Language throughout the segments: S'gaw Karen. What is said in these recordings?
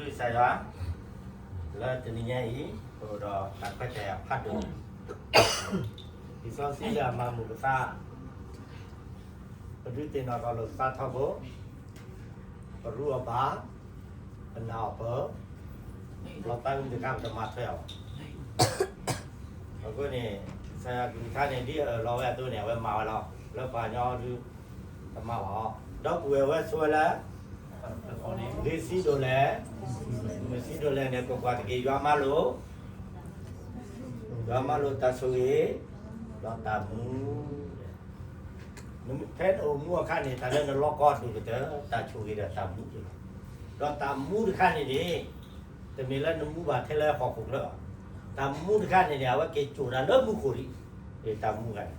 ကစၢ်ယွၤ, လၢတနံၤညါအံၤ ပအိၣ်ဒီးတၢ်ခွဲးတၢ်ယာ်ဖးဒိၣ်, လံာ်စီဆှံလၢအမၤမုာ်ပသး, ပဒုးသ့ၣ်နီၣ်ထီၣ်လိာ်ပသးထီဘိ, ပရူးအီၣ်ဘၣ်, ပနာ်အီၣ်ပၢ, လီၤသးဝံၣ်တခါပတမၤထွဲအီၤ. အဃိန့ၣ် ကစၢ်ယွၤကလုၢ်ကထါန့ၣ် ဒ်အအၢၣ်လီၤဝဲအသိးန့ၣ် အဝဲမၤဝဲလီၤ. လၢပှၤကညီဒုး တမၤဘၣ်အီၤ, ဒီပုၢ်ဝဲၢ်ဝဲဆိဝဲလၢ ဂ့ၤဆံးဒိၣ်လဲၣ်, မုာ်ဆံးဒိၣ်လဲၣ်န့ၣ် ကွၢ်ကွၢ်တက့ၢ်, ယွၤမၤလိာ်, ယွၤမၤလိာ်တၢ်ဆိၣ်ဂ့ၤ ဒီးတၢ်မူ, ဖဲနအိၣ်မူအခါန့ၣ် တၢ်လၢနလီၢ်ကီၢ်အဒိၣ်ကတၢၢ် တၢ်ဆိၣ်ဂ့ၤဒီးတၢ်မူတလီၤ. ဒီးတၢ်မူတခါန့ၣ်န့ၣ် တမ့ၢ်လၢနမူဘၣ်ထဲလၢဟီၣ်ခိၣ်ချၢဘၣ်. တၢ်မူတခါန့ၣ်န့ၣ် အဝဲက့ၤစိာ်တၢ်လၢမူခိၣ်လံ, တၢ်မူတခါန့ၣ်,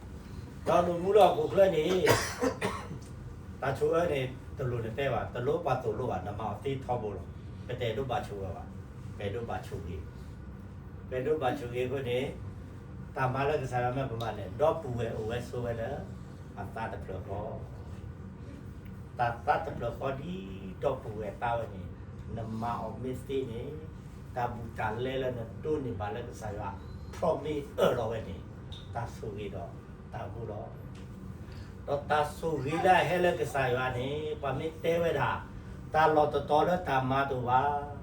ဒီးနမူလၢဟီၣ်ခိၣ်ချၢန့ၣ် တၢ်ဆိၣ်အၢန့ၣ် တလိၣ်နတဲဘၣ်, တလိၣ်ပှၤသိၣ်လိဘၣ်, နမၤအီၤသ့ထီဘိလီၤ. ပတအဲၣ်ဒိးဘၣ်ဆိၣ်အၢဘၣ်, ပအဲၣ်ဒိးဘၣ်ဆိၣ်ဂ့ၤ, ပအဲၣ်ဒိးဘၣ်ဆိၣ်ဂ့ၤအဃိန့ၣ် တၢ်မၤလၢကစၢ်ယွၤမၢပမၤန့ၣ် ဒီပုၢ်ဝဲၢ်အိၣ်ဝဲဆိးဝဲလၢ အသးတဖျၢၣ်ဃီ, တၢ်သးတဖျၢၣ်ဃီဒ်ဒီပုၢ်ဝဲၢ်သးဝဲန့ၣ် နမၤအီၤမ့ၢ်သ့န့ၣ် တၢ်ဘူၣ်တၢ်လဲလၢနဒိးန့ၢ်ဘၣ်လၢကစၢ်ယွၤ promise အၢၣ်လီၤဝဲန့ၣ် တၢ်ဆိၣ်ဂ့ၤဒီးတၢ်မူလီၤ. ဒီးတၢ်ဆိၣ်ဂ့ၤလၢအဟဲလၢကစၢ်ယွၤန့ၣ် ပှၤမ့ၢ်တဲဝဲဒၣ် တၢ်လီၢ်တတီၤလၢတၢ်မၤတအိၣ်ဘၣ်,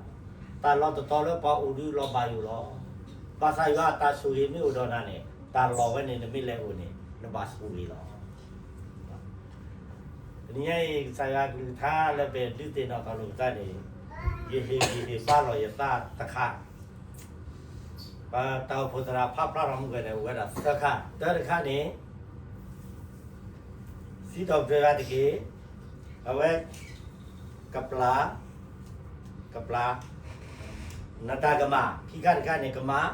တၢ်လီၢ်တတီၤလၢပှၤအိၣ်ဒုးလီၤဘၣ်ယိၣ်လီၤ. ဘၣ်ဆၣ်ယွၤအတၢ်ဆိၣ်ဂ့ၤမ့ၢ်အိၣ်ဒီးနၤန့ၣ် တၢ်လီၢ်ဝဲန့ၣ် နမ့ၢ်လဲၤအိၣ်န့ၣ် နဘၣ်ဆိၣ်ဂ့ၤလီၤ. တနံၤညါအံၤ ကစၢ်ယွၤအကလုၢ်ကထါလၢပဒုးသ့ၣ်နီၣ်ထီၣ်လိာ်ပသးန့ၣ် ယဟ့ၣ်ဂံၢ်ဟ့ၣ်ဘါလီၤယသးတခါ, ပတၢ်အိၣ်ဖှိၣ်သရၣ်ဖးဖျါထီၣ်မူကဲၤန့ၣ် အိၣ်ဝဲဒၣ်သၢခါ, တၢတခါန့ၣ် စံးထီၣ်ပတြၢၤယွၤတက့ၢ်, အဝဲ ကပျၢ်, ကပျၢ် နတၢ်ကမၣ်, ခံခါတခါန့ၣ် ကမၣ်,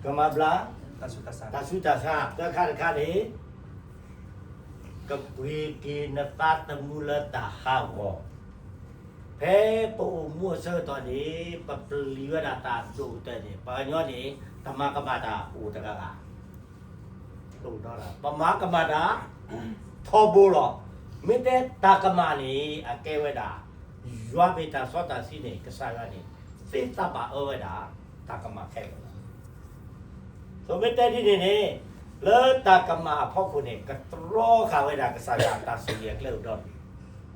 ကမၤဘျါ တၢ်ဆူးတၢ်ဆါ, သၢခါတခါန့ၣ် ကပှ့ၤက့ၤနသးသမူလၢတၢ်ဟးဂီၤ. ဖဲပအိၣ်မူအဆၢကတီၢ်န့ၣ် ပပျံၤဝဲဒၣ်တၢ်အဒိၣ်ကတၢၢ်န့ၣ် ပှၤကညီန့ၣ် တမၤကမၣ်တၢ်အိၣ်တဂၤဂၤ ပမၤကမၣ်တၢ် ထီဘိလီၤ. မ့ၢ်တဲတၢ်ကမၣ်န့ၣ် အကဲဝဲဒၣ် ယွၤမ့ၢ်တၢ်စီတၢ်ဆှံန့ၣ် ကစၢ်ယွၤန့ၣ် သ့သးဘၣ်အၢဝဲဒၣ် တၢ်ကမၣ်ခဲလၢာ်လီၤ. သိးမ့ၢ်တဲဒ်န့ၣ်န့ၣ် လၢတၢ်ကမၣ်အဖီခိၣ်န့ၣ် ကတြီဃာ်ဝဲဒၣ်ကစၢ်ယွၤအတၢ်ဆိၣ်ဂ့ၤအကျဲအိၣ်ဒီး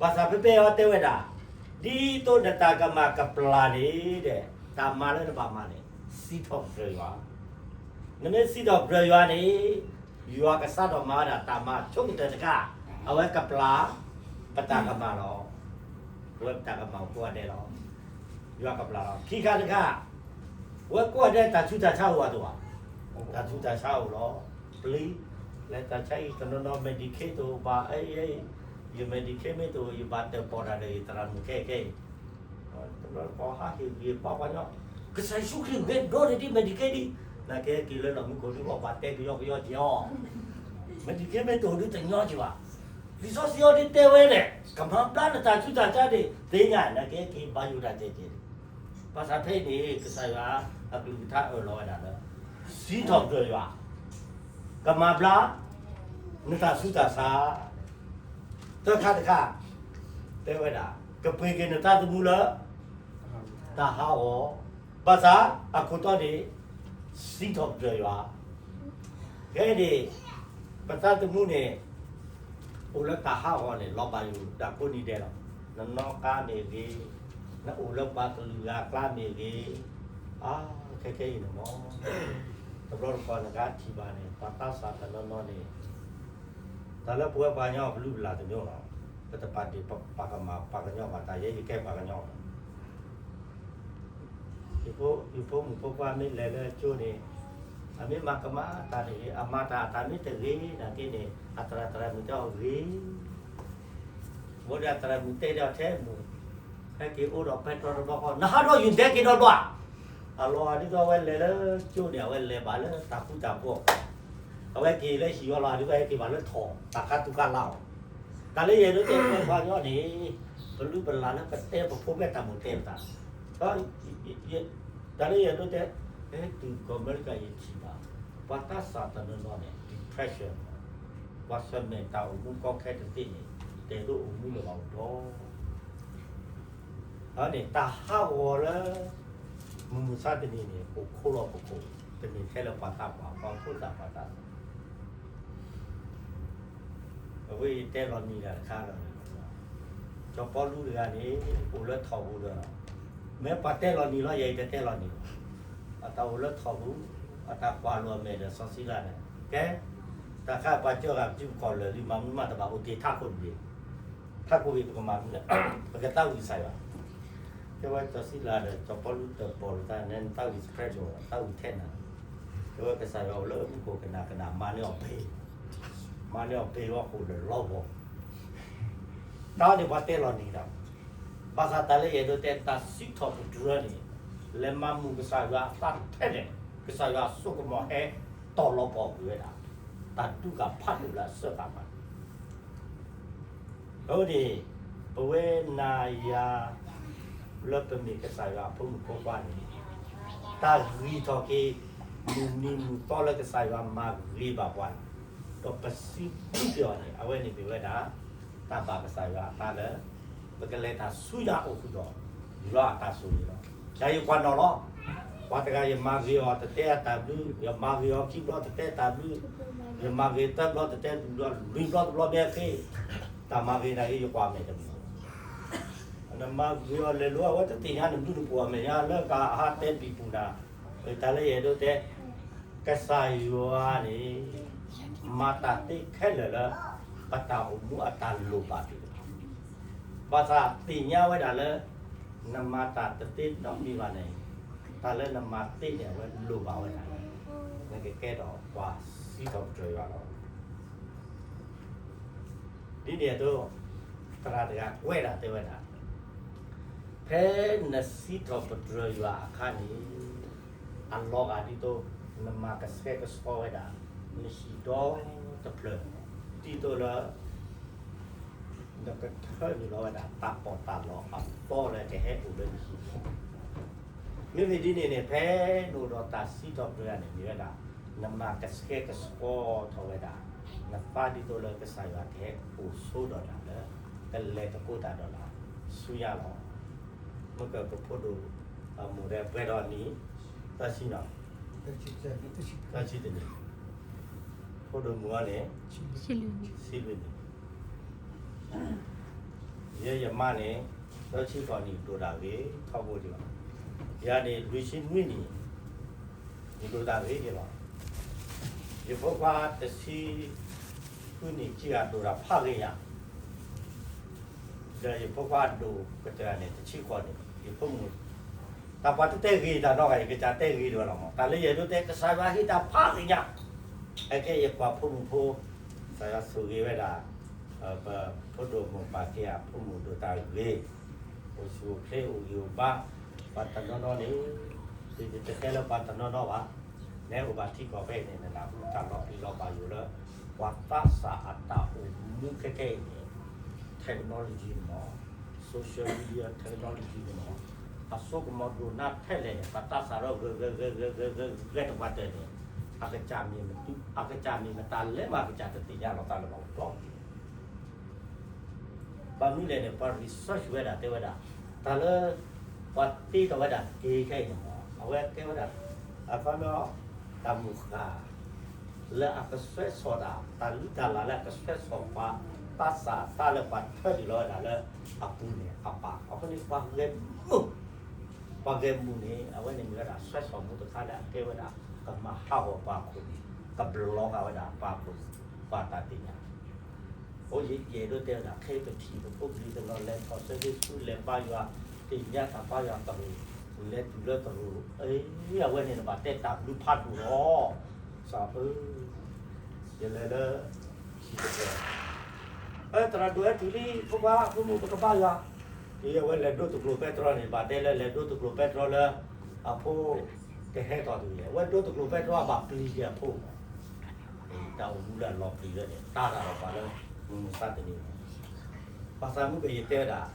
ဘၣ်ဆၣ်ဖဲဖဲအံၤတဲဝဲဒၣ် ဒ်သိးနတၢ်ကမၣ်ကပျၢ်န့ၣ်ဒီး တၢ်မၤလၢနဘၣ်မၤန့ၣ် စံးထီၣ်ပတြၢၤယွၤ. နမ့ၢ်စံးထီၣ်ပတြၢၤယွၤန့ၣ် ယွၤကစးထီၣ်မၤဝဲဒၣ်တၢ်မၤဆိကတၢၢ်တခါ, အဝဲကပျၢ်ပတၢ်ကမၣ်လီၤ. ပဝဲပတၢ်ကမၣ်အိၣ်ကိးဂၤဒဲးလီၤ. ယွၤကပျၢ်လီၤ. ခံခါတခါ ပဝဲကိးဂၤဒဲးတၢ်ဆူးတၢ်ဆါအိၣ်အသိးဘၣ်, တၢ်ဆူးတၢ်ဆါအိၣ်လီၤ. ပျံၤ လၢတၢ်ဆါအံၤတနီၤနီၤ Medicaid တအိၣ်ဘၣ်, ယ Medicaid မ့ၢ်တအိၣ် ယဘၣ်တၢၣ်ပီၣ်တၢ်ဒီးယသရၣ်မုၣ်ခဲခဲအံၤ တဘျီတခီၣ်ဟးဟ့ၣ်ဂံၢ်ဘါပှၤကညီ, ကစၢ်ယ့ၣ်ၡူးခရံာ်ဂဲၤဒိးန့ၢ်ဒံး Medicaid ဒံး, နာ်က့က့ၤလၢလီၢ်မူခိၣ်ဒုးအီၣ်ဘၣ်တဲကယီကယီက့ၤအီၤ, Medicaid မ့ၢ်တအိၣ်ဒုးတညီက့ၤဘၣ်. လံာ်စီဆှံအီၤဒ်တဲဝဲန့ၣ် ကမၤဘျါနတၢ်ဆူးတၢ်ဆါန့ၣ် သ့ၣ်ညါ နာ်က့က့ၤဘါယိၣ်တၢ်တဲက့ၤ, ဘၣ်ဆၣ်ဖဲအံၤန့ၣ် ကစၢ်ယွၤအကလုၢ်ကထါအၢၣ်လီၤဝဲဒၣ်လၢ စံးထီၣ်ပတြၢၤယွၤ, ကမၤဘျါ နတၢ်ဆူးတၢ်ဆါ သၢခါတခါ တဲဝဲဒၣ် ကပှ့ၤက့ၤနသးသမူလၢ တၢ်ဟးဂီၤ, ဘၣ်ဆၣ်အခိၣ်တီန့ၣ် စံးထီၣ်ပတြၢၤယွၤ, ခဲအံၤန့ၣ် ပသးသမူန့ၣ် အိၣ်လၢတၢ်ဟးဂီၤန့ၣ် လီၤဘၣ်ယိၣ်ဒၣ်ကိးနံၤဒဲးလီၤ. နနီၣ်ကါမ့ၢ်ဂ့ၤ, နအိၣ်လၢပှၤကလုာ်ဂၤအကျါမ့ၢ်ဂ့ၤ, အါ ခဲခဲအံၤန့ၣ်မ့ၢ် တဘျီတခီၣ်နကထံၣ်ဘၣ်န့ၣ် ပှၤသးစၢ်တနီၤနီၤန့ၣ် တၢ်လၢပဝဲပှၤကညီပလုၢ်ပလၢ်တမံၤလီၤ. ပတပာ်ဒ့ၣ်ပာ်ကမၣ်ပှၤကညီဘၣ် တၢ်ယဲယကဲပှၤကညီလီၤ. ယဖိမုၣ်ဖိခွါမ့ၢ်လဲၤလၢကၠိန့ၣ် အမ့ၢ်မၤကမၣ်တၢ်တဂ့ၤ, အမၤတၢ်အတၢ်မ့ၢ်တဂ့ၤနာ်က့န့ၣ် အသရၣ်သရၣ်မုၣ်တဲအီၤဂ့ၤ, ဘၣ်ဒီးအသရၣ်မုၣ်တဲဒီးထဲမုၣ် ဟဲက့ၤအိၣ်ဒီးပဲတြီတဘျီဃီ နဟးထီၣ်ယုၢ်ဒဲက့ၤဒီးဘျီ, အလီၢ်ဒ်သိးအဝဲလဲၤလၢကၠိန့ၣ် အဝဲလဲၤဘၣ်လၢတၢ်ဃူတၢ်ဖိး, အဝဲက့ၤလၢဟံၣ်အလီၢ်ဒ်သိးဟဲက့ၤဘၣ်လၢထိၣ် တၢ်ခါသူၣ်ခါလါအီၤ, တၢ်လၢယအဲၣ်ဒိးတဲပှၤကညီန့ၣ် ပလုၢ်ပလၢ်လၢပတဲပဖိမ့ၢ်တၢ်မိၣ်တဲပသး, တၢ်လၢယအဲၣ်ဒိးတဲ ဟဲတုၤကီၢ်အမဲရကၤယထံၣ်ဘၣ် ပှၤသးစၢ်တနီၤနီၤန့ၣ် depression ပှၤဆၢၣ်မဲာ်တၢ်အိၣ်မူကီခဲတသ့န့ၣ် တဲဒိးအိၣ်မူလၢၤဘၣ်အိၣ်ဒီး ဒီးန့ၣ် တၢ်ဟးဂီၤလၢ မုၢ်မဆါတနံၤန့ၣ် အိၣ်ခိးလီၤပခိၣ်, တမ့ၢ်ထဲလၢပှၤသးပှၢ် ပှၤဖိသၣ်ပှၢ်သးစၢ် အဝဲအံၤတဲလီၤနံၤတၢ်တခါဒီး စီၤပီလူးတဂၤန့ၣ် အိၣ်လၢထိးပူၤဒီး မ့ၢ်ပှၤတဲလီၤနံၤလီၤ, ယအံၤတတဲလီၤနံၤဘၣ်. အတၢ်အိၣ်လၢထိးပူၤ, အတၢ်ကွၢ်လိာ်အမဲာ်ဒီးစီၤစံလၤန့ၣ် ကဲ, တၢ်ခါပှၤကၢဂၤပစုပကီၢ်လၢာ်လံ မၤမနုၤမးတဘၣ်အိၣ်တ့ၢ်ထးခိၣ်တဘ့ၣ်, ထးခိၣ်ဘ့ၣ်ပကမၤမနုၤလဲၣ်, ပကသးဝံၣ်ကစၢ်ယွၤ ကဲဝဲစီၤစံလၤဒီး စီၤပီလူးတပိာ်လိာ်သးန့ၣ် နသးဝံၣ်စဲးဒိၣ် သးဝံၣ်ထဲနၤ, ကဲဝဲကစၢ်ယွၤအိၣ်လၢမူခိၣ်ကနၣ်ကနၣ် မၤန့ၢ်အီၤဘ့ၣ်, မၤန့ၢ်အီၤဘ့ၣ်ဝဲဃိာ်ဒီးလီၤဘီ, တၢ်န့ၣ်ပှၤတဲလီၤနံၤဒီး ဘၣ်ဆၣ်တၢ်လၢယအဲၣ်ဒိးတဲ တၢ်စံးထီၣ်ပတြၢၤန့ၣ် လဲၤမၤမုာ်ကစၢ်ယွၤအသးထဲလဲၣ်, ကစၢ်ယွၤအစိကမီၤဟဲတီၢ်လီၤပီၢ်ကွံာ်ဝဲဒၣ် တၢ်ဒုးကဖးဒိၣ်လၢအစၢဃာ်မး အဃိန့ၣ် ပဝဲနၤယၤ လၢပမ့ၢ်ကစၢ်ယွၤအဖိမုၣ်ဖိခွါန့ၣ် တၢ်ဂံၢ်ထီၣ်က့ၤ မုၢ်နံၤမုၢ်သီလၢကစၢ်ယွၤမၤဂ့ၤဘၣ်ပှၤန့ၣ် ဒီးပစံးဘျုးက့ၤအီၤန့ၣ် အဝဲန့ၣ်မ့ၢ်ဝဲဒၣ် တၢ်ဘၣ်ကစၢ်ယွၤအသးလၢ ပကလဲၤတၢ်ဆူညါအိၣ်ဃုာ်ဒီး ယွၤအတၢ်ဆိၣ်ဂ့ၤလီၤ. ယၤယကွၢ်နီၣ်လီၤ. ပှၤတဂၤယမၤဂ့ၤအီၤ တတဲအတၢ်ဘျုး, ယမၤဂ့ၤအီၤခံဘျီ တတဲတၢ်ဘျုး, ယမၤဂ့ၤသၢဘျီ တတဲတၢ်ဘျုး, လွံၢ်ဘျီတဘျီမ့ၢ်အခ့ တၢ်မၤဂ့ၤန့ၣ် ယကွၢ်မဲာ်တမုာ် နမၤဂ့ၤအီၤလဲၤလိၤ အဝဲတသ့ၣ်ညါနဘျုးနဖှိၣ်အမဲာ်ညါ လၢကဟးတဲဘံၣ်ပူၤနၤ, တၢ်လၢယအဲၣ်ဒိးတဲ ကစၢ်ယွၤန့ၣ် မၤတၢ်သ့ခဲလၢာ်လၢ ပတၢ်အိၣ်မူအတၢ်လိၣ်ဘၣ်သ့ၣ်တဖၣ်, ဘၣ်ဆၣ်သ့ၣ်ညါဝဲဒၣ်လၢ နမၤတၢ်တသ့နီတမံၤဘၣ်န့ၣ်, တၢ်လၢနမၤသ့န့ၣ် အဝဲလိၣ်ဘၣ်ဝဲဒၣ်လၢ နကကဲထီၣ်ပှၤစံးထီၣ်ပတြၢၤယွၤလီၤ. ဒ်န့ၣ်အသိး သရၣ်တဂၤကွဲးဒၣ်တဲဝဲဒၣ်, ဖဲနစံးထီၣ်ပတြၢၤယွၤအခါန့ၣ် အလီၤဂာ်ဒ်သိး နမၤကဆှဲကဆှီဝဲဒၣ် နဟံၣ်ဒီတဖျၢၣ် ဒ်သိးလၢ နကထၢနုာ်လီၤဝဲဒၣ် တၢ်ပီးတၢ်လီအသီလၢကဟဲအိၣ်လၢနဟံၣ်န့ၣ်, မ့မ့ၢ်ဒ်န့ၣ်န့ၣ် ဖဲနအိၣ်ဒီးတၢ်စံးထီၣ်ပတြၢၤန့ၣ် မ့ၢ်ဝဲဒၣ် နမၤကဆှဲကဆှီထီၣ်ဝဲဒၣ် နသးဒ်သိးလၢကစၢ်ယွၤကဟဲအိၣ်ဆိဒီးနၤလၢ ကလဲၤသကိးတၢ်ဒီးနၤဆူညါလီၤ. မ့ၢ်ကပဖိဒိၣ်အမိၢ်ဒီးပှဲၤဒီးနံၣ် သၢဆံနီၤ, သၢဆံတနံၣ်, ဖိဒိၣ်မုၣ်အီၤန့ၣ် ဆံလွံၢ်နံၣ်, ယဲယမါန့ၣ် သၢဆံဃိးနံၣ် ဒိၣ်တၢ်ဂ့ၤထီဘိလီၤ. ယၤန့ၣ် လွံၢ်ဆံနွံနံၣ် ယဒိၣ်တၢ်ဂ့ၤက့ၤလီၤ. ယဖိခွါတဆံဃုနံၣ် ကံဂၤဒိၣ်တၢ်ဖးဂ့ၤညါ ဒီးယဖိခွါဒိၣ်ကတၢၢ်န့ၣ် တဆံဃိးနံၣ် ယဖိမုၣ်, တၢ်ပှၤတတဲဂ့ၤတၢ်နီတဂၤ ယကစၢ်တဲဂ့ၤတဂၤလီၤမး. တၢ်လၢယအဲၣ်ဒိးတဲ ကစၢ်ယွၤဟ့ၣ်တၢ်ဖးဂ့ၤညါ, အခဲအံၤယကွၢ်ဖိမုၣ်ဖိ, ကစၢ်ယွၤဆိၣ်ဂ့ၤဝဲဒၣ် ပဖိဒိၣ်မိၢ်ပၢ်ခံဂၤ ဖိမုၣ်ဒိၣ်တၢ်ဂ့ၤ, အိၣ်ဆူၣ်အိၣ်ချ့ အိၣ်ဂံၢ်အိၣ်ဘါ, ပှၤတနီၤနီၤန့ၣ် ယတတဲလၢပှၤတနီၤနီၤဘၣ်, နအိၣ်ဘၣ်ထံကီၢ်ဖဲအံၤန့ၣ် နနၢ်ဟူတၢ်လီၤပျံၤလီၤဘၣ်ယိၣ်လၢ ပှၤသးစၢ်အတၢ်အိၣ်မူခဲခဲအံၤန့ၣ် technology န့ၣ်မး, social media technology န့ၣ်မး, အစိကမီၤဒိၣ်နါထဲလဲၣ်န့ၣ် ပှၤသးစၢ်ဒီးဂဲၤဂဲၤဂဲၤဂဲၤဂဲၤဂဲၤဂဲၤတပှၤတၢၢ်န့ၣ် အကစၢ်မ့ၢ်မတၤလဲၣ်မး အကစၢ်တသ့ၣ်ညါလီၤသးလၢၤဘၣ်အိၣ်ဘျီ ဘၣ်မနုၤလဲၣ်န့ၣ် ပှၤ research ဝဲဒၣ်တဲဝဲဒၣ် တၢ်လၢ ပှၤသ့ထီၣ်ဝဲဒၣ်က့ၤခဲအံၤန့ၣ်မး အဝဲကဲဝဲဒၣ် အခီပညီ တၢ်မိၢ်ဃၢ် လၢအကဆှဲဆီၣ်တၢ် တၢ်လုၢ်တၢ်လၢ်လၢအကဆှဲဆီၣ်ပှၤ သးစၢ်သးလၢပှၤထၢနုာ်လီၤဝဲဒၣ်လၢအပူၤန့ၣ် အပၢ် အဃိန့ၣ် ပှၤဂဲၤမုာ် ပှၤဂဲၤမုာ်န့ၣ် အဝဲန့ၣ်မ့ၢ်ဝဲဒၣ် ဆှဲဆီၣ်မူတခါလၢအကဲဝဲဒၣ် ကမၤဟးဂီၤပှၤခိၣ်န့ၣ် ကဘျီဃာ်ဝဲဒၣ်ပှၤခိၣ်န့ၣ် ပှၤတၢ်သ့ၣ်ညါ အိၣ်ယဲၢ်ယဲၢ်ဒိးတဲဝဲဒၣ် ခဲအံၤပထံၣ်ပဖိပလံၤတနီၤလဲၤထီၣ် Sunday school လဲၤဘါယွၤ သ့ၣ်ညါတၢ်ဘါယွၤတရူး လဲၤတုၤလၢတရူး အ့ အဝဲန့ၣ်နဘၣ်တဲတၢ်ဘျုးဖးဒိၣ်လီၤ စၢ်ဧၢ ယလဲၤလၢ ထံတပှဲၤ သရၣ်ဒိၣ်ဝဲတုၤလံ ဖိခွါဖိမုၣ်ပကဘါယွၤ အဝဲလဲၤဒိတကျိၤပဲတြီန့ၣ် ဘၣ်တဲလၢလဲၤဒိတကျိၤပဲတြီလၢ အဖိ ကဟဲထီၣ်တဂ့ၤ အဝဲဒိတကျိၤပဲတြီဘၣ်ပျံၤက့ၤအဖိ တၢ်အိၣ်မူလၢအလီၤပျံၤလၢန့ၣ် တၢ်တၢ်ဒီးပှၤလၢ မုၢ်မဆါတနံၤ ဘၣ်ဆၣ်မုၢ်ကယတဲဝဲဒၣ်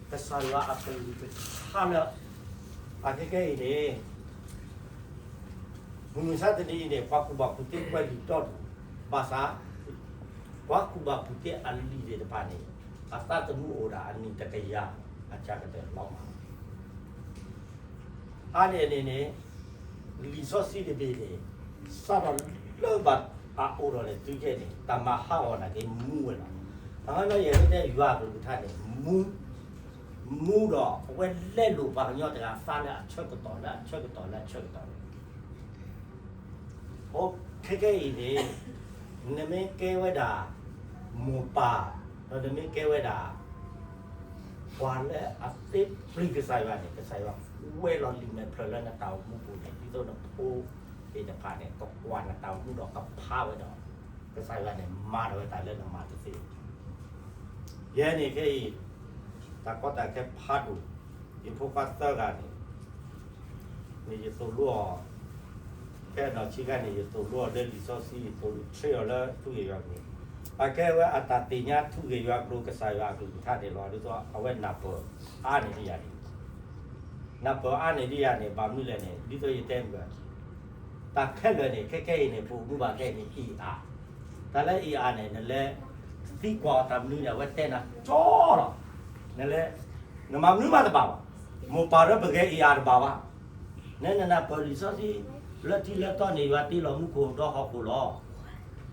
ကစၢ်ယွၤအကလုၢ်ကထါလၢ အခဲခဲအံၤန့ၣ် မုၢ်မဆါတနံၤအံၤန့ၣ် ပှၤကူၣ်ဘၣ်ကူၣ်သ့ကွဲးလံာ်တီတူၢ် ဘၣ်ဆၣ် ပှၤကူၣ်ဘၣ်ကူၣ်သ့အလံာ်သ့ၣ်တဖၣ်န့ၣ် အသးသမူအိၣ်ဒၣ်အနံၣ်တကယၤ အကတၢၢ်လီၤမး. အါန့ၢ်န့ၣ်န့ၣ် လံာ်စီဆှံတဘ့ၣ်န့ၣ် စးထီၣ်လၢဘၣ်အအိၣ်ဒီးန့ၣ် တုၤခဲအံၤန့ၣ် တၢ်မၤဟးဂီၤနာ်က့ မူဝဲလီၤ. အဃိဒီး ယဲဒၣ်တဲ ယွၤအကလုၢ်ကထါန့ၣ် မူ, မူဒီး အဝဲလဲလိာ်ပှၤကညီတဂၤအသးလၢအဆၢကတီၢ် လၢအဆၢကတီၢ်လၢအဆၢကတီၢ်န့ၣ် အိၣ် ခဲကနံၣ်အံၤန့ၣ် နမ့ၢ်ကဲဝဲဒၣ် မိၢ်ပၢ် ဒီးနမ့ၢ်ကဲဝဲဒၣ် ပှၤလၢအသ့ပျံၤကစၢ်ယွၤန့ၣ် ကစၢ်ယွၤကွဲးလီၤလံာ်မဲာ်ဖျၢၣ်လၢနတၢ်အိၣ်မူပူၤန့ၣ် ဒ်သိးနဖိသ့ၣ်တဖၣ်န့ၣ် ကကွၢ်နတၢ်အိၣ်မူဒီးကဖးဝဲဒီး ကစၢ်ယွၤန့ၣ် မၤထီၣ်ဝဲတၢ်လၢနမၤတသ့ ယဲန့ၣ်ခဲအံၤ တၢ်ကီတၢ်ခဲဖးဒိၣ်, ယဖိခွါသၢဂၤန့ၣ် န့ၣ်ယသိၣ်လိအီၤ, ဖဲအနီၢ်ဆံးခါန့ၣ် ယသိၣ်လိအီၤလၢလံာ်စီဆှံ ယသိၣ်လိ train အီၤလၢထူၣ်ဂ့ၢ်ယွၤကလုၢ်, အကဲဝဲအတၢ်သ့ၣ်ညါထူၣ်ဂ့ၢ်ယွၤကလုၢ် ကစၢ်ယွၤအကလုၢ်ကထါန့ၣ်လီၤ. ဒ်သိးအဝဲနၢ်ပၢၢ်အါန့ၢ်ဒံးယၤန့ၣ် နၢ်ပၢၢ်အါန့ၢ်ဒံးယၤန့ၣ် ဘၣ်မနုၤလဲၣ်န့ၣ် ဒ်သိးယတဲမုၢ် တၢ်ခဲလၢာ်န့ၣ် ခဲခဲအံၤန့ၣ် ပအိၣ်မူဘၣ်ခဲအံၤန့ၣ် အ့ၣ်အါ, တၢ်လၢအ့ၣ်အါန့ၣ် နလဲၤသံကွၢ်အီၤတၢ်မနုၤန့ၣ် အဝဲတဲနၤကၠီလီၤ. နလဲၤ နမၤမနုၤမးတဘၣ်ဘၣ်. မိၢ်ပၢ်ဒီးပဂဲၤအ့ၣ်အါတဘၣ်ဘၣ်. နနနၢ်ပၢၢ်လံာ်စီဆှံ လၢထံလၢတီန့ၣ် ယွၤတ့လီၤမူခိၣ်ဒီးဟီၣ်ခိၣ်လီၤ.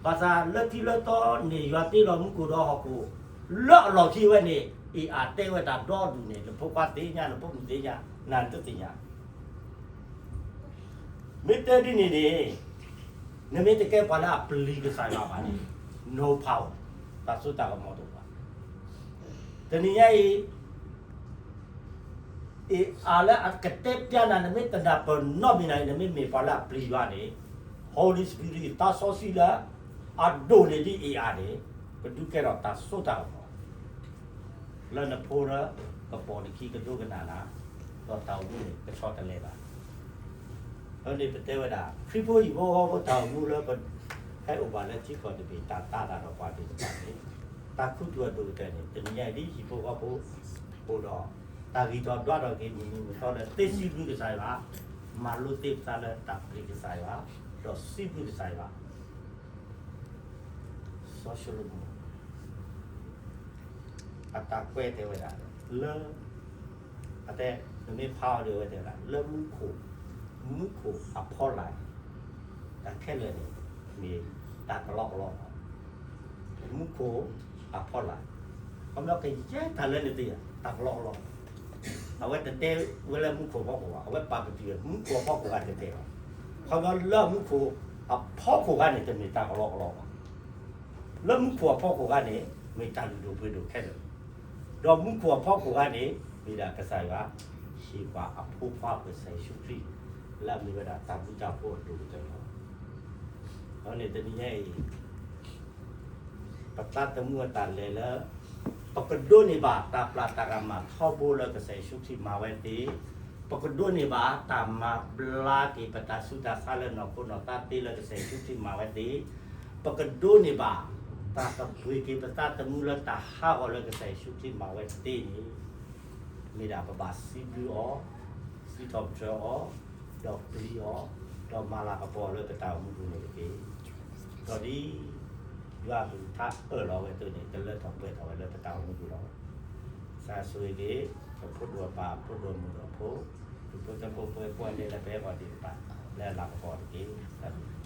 ဘၣ်ဆၣ်လၢထံလၢတီန့ၣ် ယွၤတ့လီၤမူခိၣ်ဒီးဟီၣ်ခိၣ်, လၢအလီၢ်ခံဝဲန့ၣ် အ့ၣ်အါတဲဝဲတၢ်ဒီဒူၣ်န့ၣ် နဖိခွါသ့ၣ်ညါ နဖိမုၣ်သ့ၣ်ညါ နတသ့ၣ်ညါ မ့ၢ်တဲဒ်န့ၣ်န့ၣ် နမ့ၢ်တကဲပှၤလၢအပျံၤကစၢ်ယွၤဘၣ်န့ၣ် no power, တၢ်စိတၢ်ကမီၤတအိၣ်ဘၣ်. တနံၤညါအံၤ အ့ၣ်အါလၢအကတဲပျးနၤ နမ့ၢ်တနၢ်ပၢၢ်နီတမံၤနၤ နမ့ၢ်မ့ၢ်ပှၤလၢအပျံၤယွၤန့ၣ် Holy Spirit သးစီဆှံလၢအဒိၣ်န့ၢ်ဒံးအ့ၣ်အါန့ၣ် ကဒုးကဲထီၣ်တၢ်စိတၢ်ကမီၤ လၢနဖိဒီးကပိာ်နခံကဒိကနၣ်နၤ, ဒီးတၢ်အိၣ်မူန့ၣ် ကဆီတလဲဘၣ်. အဃိန့ၣ်ပတဲဝဲဒၣ် ခရံာ်ဖိဟံၣ်ဖိဃီဖိတၢ်အိၣ်မူလၢပဟဲအိၣ်ဘၣ်လၢထံကီၢ်တဘ့ၣ် တၢ်သးဒၣ်ဒီးပှၤသ့ၣ်တဖၣ်န့ၣ် တၢ်ခူသူၣ်အဒိၣ်ကတၢၢ်န့ၣ် တနံၤညါအံၤဒ်ဟံၣ်ဖိဃီဖိ အိၣ်ဒီး တၢ်ဂံၢ်ထီၣ်ဒွးထီၣ်က့ၤမုၢ်နံၤမုၢ်သီလၢသ့စံးဘျုးကစၢ်ယွၤ, မၤလိသ့ပသးလၢတၢ်ပျံၤကစၢ်ယွၤ, ဒီးစံးဘျုးကစၢ်ယွၤ စီၤၡလိၤမိၣ် အတၢ်ကွဲးတဲဝဲဒၣ် လၢ အတဲ နမ့ၢ်ဖးအီၤဒီးအဝဲတဲဝဲဒၣ် လၢမူခိၣ်, မူခိၣ်အဖီလာ်န့ၣ် တၢ်ခဲလၢာ်န့ၣ် မ့ၢ်တၢ်ကလီကလီလီၤ. မူခိၣ်အဖီလာ်, ခီဖျိကယဲၢ်တၢ်လၢနသ့ၣ်ညါ တၢ်ကလီကလီလီၤ. အဝဲတတဲဝဲလၢမူခိၣ်အဖီခိၣ်ဘၣ်, အဝဲပာ်ပတုာ်ဝဲ မူခိၣ်အဖီခိၣ်ဂၤတတဲဘၣ်. ခီဖျိလၢမူခိၣ်အဖီခိၣ်ဂၤန့ၣ် တမ့ၢ်တၢ်ကလီကလီဘၣ်. လၢမူခိၣ်အဖီခိၣ်ဂၤန့ၣ် မ့ၢ်တၢ်လုၢ်ဒိၣ်ပှ့ၤဒိၣ်ခဲလၢာ်, ဒီးမူခိၣ်အဖီခိၣ်ဂၤန့ၣ် မ့ၢ်ဒၣ်ကစၢ်ယွၤ ဟ့ၣ်ပှၤအဖိခွါပကစၢ်ယ့ၣ်ၡူးခရံာ် လၢအမ့ၢ်ဝဲဒၣ်တၢ်ဘျုးတၢ်ဖှိၣ်အဒိၣ်ကတၢၢ်လီၤ. အဃိန့ၣ်တနံၤညါအံၤ ပသးသမူအတၢ်လဲၤလၢ ပကဒိးန့ၢ်ဘၣ်တၢ်ပျၢ်တၢ်ကမၣ်ထီဘိလၢကစၢ်ယ့ၣ်ၡူးခရံာ်မၤဝဲသ့, ပကဒိးန့ၢ်ဘၣ်တၢ်မၤဘျါက့ၤပတၢ်ဆူးတၢ်ဆါလၢနီၢ်ခိနီၢ်သးသ့လၢကစၢ်ယ့ၣ်ၡူးခရံာ်မၤဝဲသ့, ပကဒိးန့ၢ်ဘၣ် တၢ်ကဘှ့ၣ်က့ၤပသးသမူလၢတၢ်ဟးဂီၤလၢကစၢ်ယ့ၣ်ၡူးခရံာ်မၤဝဲသ့န့ၣ် မ့ၢ်ဒၣ်ပဘၣ်စံးဘျုးအီၤ, စံးထီၣ်ပတြၢၤအီၤ, ဒီးပျံၤအီၤ, ဒီးမၤလၤကပီၤလၢပတၢ်အိၣ်မူပူၤန့ၣ်တက့ၢ်. ဒီးဒ် ယွၤအကလုၢ်ကထါအၢၣ်လီၤဝဲအသိးန့ၣ် ကလၢထီၣ်ပှဲၤထီၣ်ဝဲလၢပတၢ်အိၣ်မူပူၤလီၤ. ကစၢ်ဆိၣ်ဂ့ၤက့ၤ ပဖိဒိၣ်အပၢ် ဖိဒိၣ်မုၣ်ဒီးဖိ, ဒူၣ်ဖိထၢဖိ ပှၤကိးဂၤဒဲးလၢပဟဲဂီၤဒံးတဖၣ် လၢအလၤကပီၤတက့ၢ်. တၢ်ဘျုး